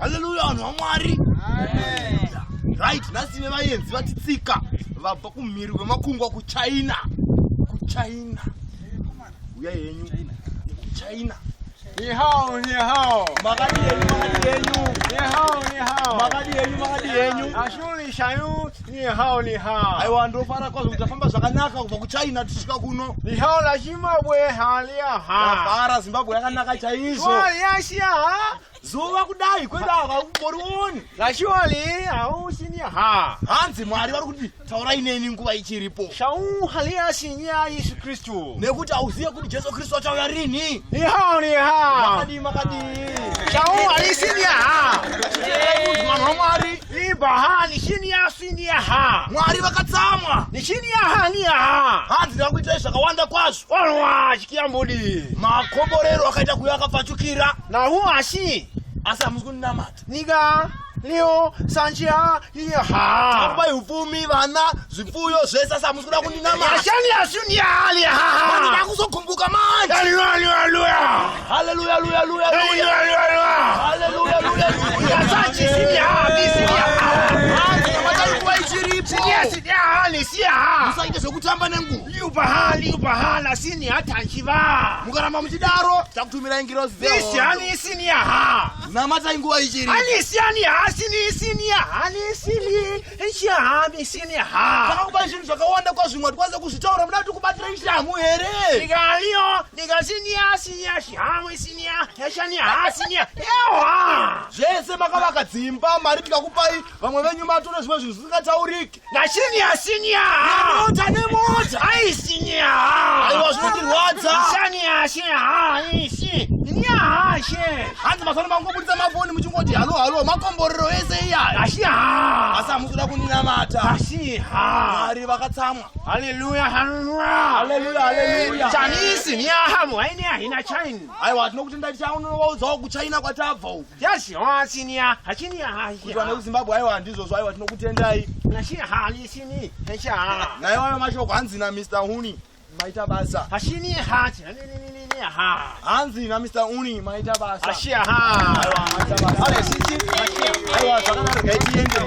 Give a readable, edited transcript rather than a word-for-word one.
Haleluya vanhu vaMwari. Right, nhasi tine vaenzi vatitsika vabva kumhiri kwemakungwa kuChina. KuChina. Uya yenyu. KuChina. Ni hao, ni hao. Makadi yenyu, makadi yenyu. Ni hao, ni hao. Makadi yenyu, makadi yenyu. Ashuli shayu, ni hao, ni hao. Aiwa ndofara kwazvo kuti tafamba zvakanaka kubva kuChina tichisvika kuno. Ni hao la Zimbabwe halia ha. Tafara Zimbabwe yakanaka chaizvo. Swali ya sia ha. Zuva kudai kwedu havakumborioni. La shiwali au sini ha. Hanzi Mwari vari kuti taurai neni nguva ichiripo. Shau halia sinya Yesu Kristu. Nekuti hauzive kuti Jesu Kristu achauya rini. Ni hao ni hao. Makadii makadii. Shau hali sinya ha. Chiteererai munhu vanhu vaMwari. Iba ha ni sinya sinya ha. Mwari vakatsamwa. Ni sinya ha ni ha. Hanzi ndakuitai zvakawanda kwazvo. Wanwa chikiambudi. Makomborero akaita kuya akapfachukira. 老虎阿西， Asi hamusi kundinamata. 你个六三加一哈， Takupai upfumi vana zvipfuyo zvese asi hamusi kuda kundinamata. 呀，你啊，兄弟啊，你哈 Mandida 哈， kuzokumbuka manje. 六六六， Haleluya luya luya 六 luya. 六六， Haleluya luya luya. 呀，三七四呀，比四呀， Hanzi namatai nguva ichiripo. 是呀是呀，你是啊， Musaite zvekutamba nenguva. 六八哈六八哈，那是你啊，谈起吧， Mukaramba muchidaro takutumirai ngirozi 你是啊，你是你啊， Namatai nguva ichiripo. 啊你是啊你啊是你是你啊你是你，你是啊你是你啊。 Takakupai zvinhu zvakawanda kwazvo zvimwe hatikwanise kuzvitaura muda kuti tikubatirei shamhu here? 你个六，你个是你啊是你啊是啊我是你啊，是你啊是你啊，哇！ Zvese makavaka dzimba mari tikakupai vamwe venyu matore zvimwe zvinhu zvisingatauriki. 那是你啊是你啊， Nemota nemota. 哎是你啊， Aiwa zvinotirwadza. 是你啊是啊，你是你啊是， Hanzi mazano mangobudisa mafoni muchingoti halo halo makomborero ese iyaya. 啊是啊， Asi hamusi kuda kundinamata. 啊是啊， Mwari vakatsamwa. 哈利路亚哈利路亚， Haleluya haleluya. 讲你是你啊哈姆爱你啊，那 China， Aiwa tinokutendai tichaunovaudzawo kuChina kwatabva uku. 也是啊是你啊，还是你啊 Kuti vanhu vekuZimbabwe aiwa ndizvozvo aiwa tinokutendai. 那是哈你是你，是啊。 Naiwayo mashoko hanzi naMr Huni maita basa. 哈西你哈，你你你你你哈， Hanzi naMr Huni maita basa. 哈西哈， Aiwa maita basa. Ale sisi. Aiwa zvakanaka regai tiende.